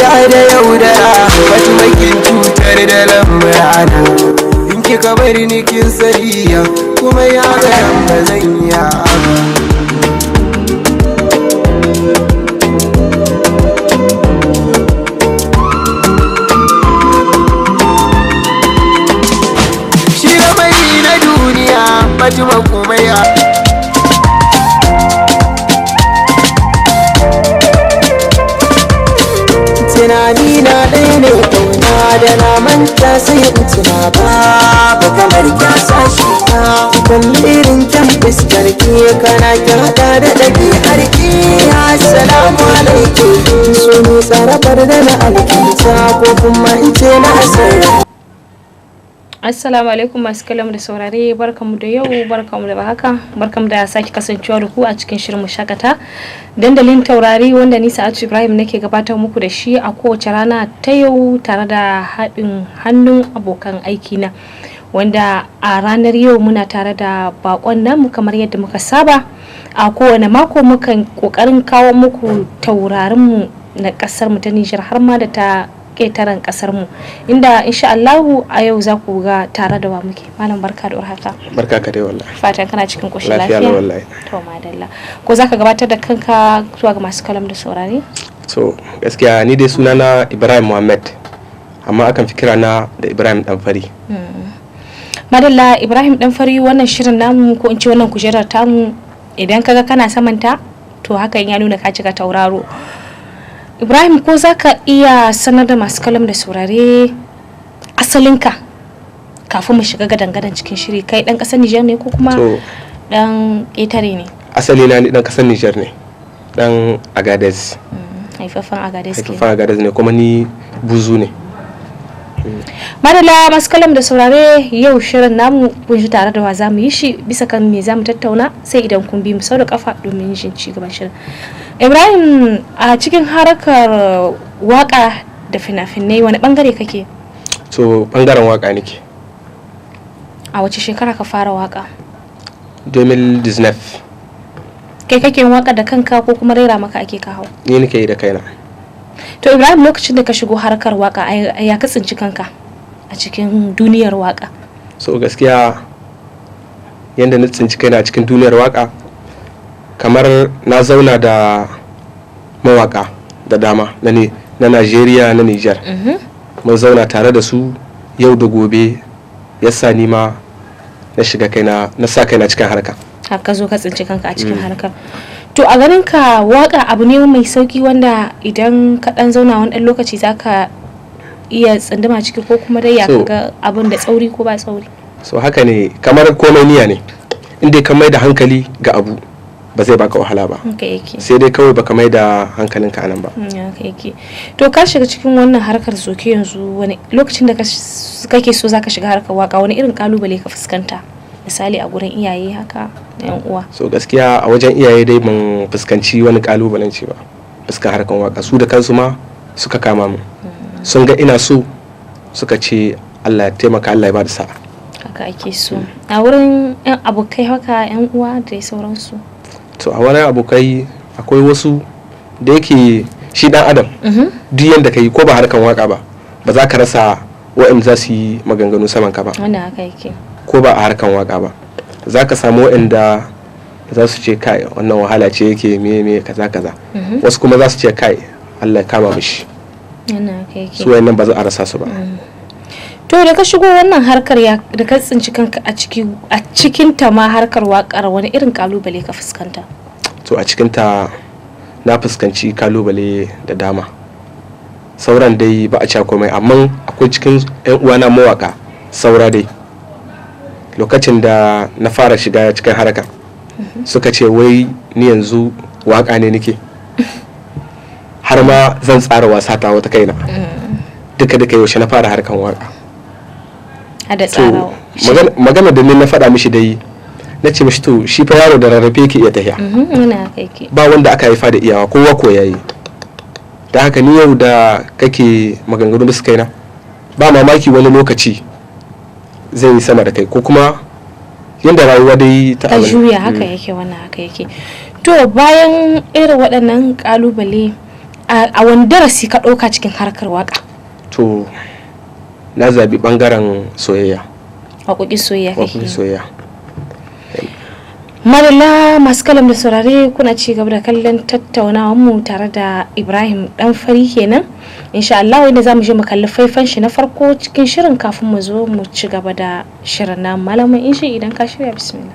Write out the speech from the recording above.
Ƙarya da yaudara, Fatima, kin cutar da lamurana. In kika bari ni, kin sariya, kuma ya ga ba zan iya ba. Shi lamari na duniya, Fatima, kuma ya Tunani na ɗaya ne, ƙauna da na manta sai in tuna, babu kamar kyasa shi ta. Kalli irin kyan fuskar ki, kana ki haɗa da ɗabi'ar ki. Assalamu alaikum, so ni tsarabar da na alkinta, ko kuma in ce na asara. Assalamu alaikum masu kallon da saurare, barkamu da yau, barkamu da haka, barkamu da sake kasancewa da ku a cikin shirin Mu Shakata, dandalin taurari, wanda ni Sa'atu Ibrahim nake gabatar muku da shi a kowace rana ta yau tare da haɗin hannun abokan aiki na, wanda a ranar yau muna tare da bakon namu. Kamar yadda muka saba a kowane mako, mukan kokarin kawo muku taurarinmu na kasar mu ta Nijar har ma da ta ƙetaren kasar mu, inda insha Allahu a yau za ku ga tare da wa muke. Malam, barka da warhaka. Barka ka dai wallahi. Fatan kana cikin koshin lafiya lafiya? Lau wallahi. To madalla, ko zaka gabatar da kanka zuwa ga masu kalam da saurare? So gaskiya ni dai sunana Ibrahim Muhammad, amma akan fi kira na da Ibrahim Danfari. Madalla Ibrahim Dan Fari, wannan shirin namu, ko in ce wannan kujerar tamu, idan kaga kana samanta to hakan ya nuna ka cika tauraro. Ibrahim, ko zaka iya sanar da masu kalam da saurare asalinka kafin mu shiga gadan-gadan cikin shiri? Kai dan kasar Nijar ne ko kuma So dan ƙetare ne? Asali na ni dan kasar Niger ne, dan Agadez. Haifaffen Agadez ke? Haifafan Agadez ne, kuma ni buzu ne. Madalla masu kalam da saurare, yau shirin namu kun ji tare da wa za mu yi shi, bisa kan me za mu tattauna, sai idan kun bi mu sau da kafa domin jin ci gaban shirin. Ibrahim, a cikin harkar waka da fina-finai, wani bangare kake? So bangaren waka nake. A wace shekara ka fara waka? 2019. Kai kake yin waka da kanka ko kuma rera maka ake ka hau? Ni nake yi da kaina. To Ibrahim, lokacin da ka shigo harkar waka, ya ka tsinci kanka a cikin duniyar waka? So gaskiya yadda na tsinci kaina a cikin duniyar waka, kamar na zauna da mawaka da dama na ne na Najeriya, na Niger. Mun zauna tare da su yau da gobe, yasa ni ma na shiga kaina, na sa kaina cikin harka. Har ka zo ka tsinci kanka a cikin harkar. To a ganin ka, waka abu ne mai sauki wanda idan ka dan zauna wani dan lokaci zaka iya tsunduma ciki, ko kuma dai ya kaga abun da tsauri ko ba tsauri? So haka ne, kamar komai niyya ne. In dai ka mai da hankali ga abu, ba zai baka wahala ba. Haka yake. Sai dai kawai baka mai da hankalinka anan ba. Haka yake. To ka shiga cikin wannan harkar zoke yanzu, wani lokacin da kake so zaka shiga harkar waka, wani irin kalubale ka fuskanta, misali a gurin iyaye haka da yan uwa? So gaskiya a wajen iyaye dai ban fuskanci wani kalubalenci ba fuskan harkan waka. Su da kansu ma suka kama mu, sun ga ina so, suka ce Allah ya taimaka, Allah ya bada sa'a. Haka ake so. A wurin yan abokai haka, yan uwa da dai sauransu? To a wani abokai akwai wasu da yake shi dan adam, duk yanda ka yi, ko ba harkan waka ba, ba za ka rasa wa'anda za su yi maganganu saman ka ba. Wannan haka yake. Ko ba a harkan waka ba, za ka samu waɗanda za su ce, "Kai, wannan wahala ce yake, me me, kaza kaza." Wasu kuma za su ce, "Kai, Allah ya kama mishi." Wannan haka yake. Su wayannan ba za a rasa su ba. To da ka shigo wannan harkar, ya da ka tsinci kanka a ciki, a cikin ta ma harkar wakar, wani irin kalubale ka fuskanta? To a cikin ta na fuskanci kalubale da dama. Sauran dai ba a cewa komai, amma akwai cikin yan uwana mawaka saura dai, lokacin da na fara shiga cikin haraka, suka ce wai ni yanzu waka ne nake, har ma zan tsara wasa ta wata kaina. Duka duka yaushe na fara harkan waka? A da To tsarawa. magana da ni na faɗa mishi dai, na ce mishi, to shi fa yaro da rarrafe yake iya tafiya. Wannan haka yake. Ba wanda aka haifa da iyawa, kowa ko yayi. Da haka ni yau da kake maganganu bisa kaina, ba mamaki wani lokaci zai yi sama da kai, ko kuma yadda rayuwa dai ta ta abin. juya, haka yake, wannan haka yake. To bayan irin waɗannan kalubale A wani darasi ka ɗauka cikin harkar waka? To, na zabi bangaren soyayya. Waƙoƙin soyayya kake Waƙoƙin yi. soyayya. Madalla, masu kalam da saurare, kuna ci gaba da kallon tattaunawar mu tare da Ibrahim Dan Fari kenan. Insha Allah wanda zamu je mu kalli faifan shi na farko cikin shirin kafin mu zo mu ci gaba da shirin na malamin. Insha idan ka shirya, bismillah.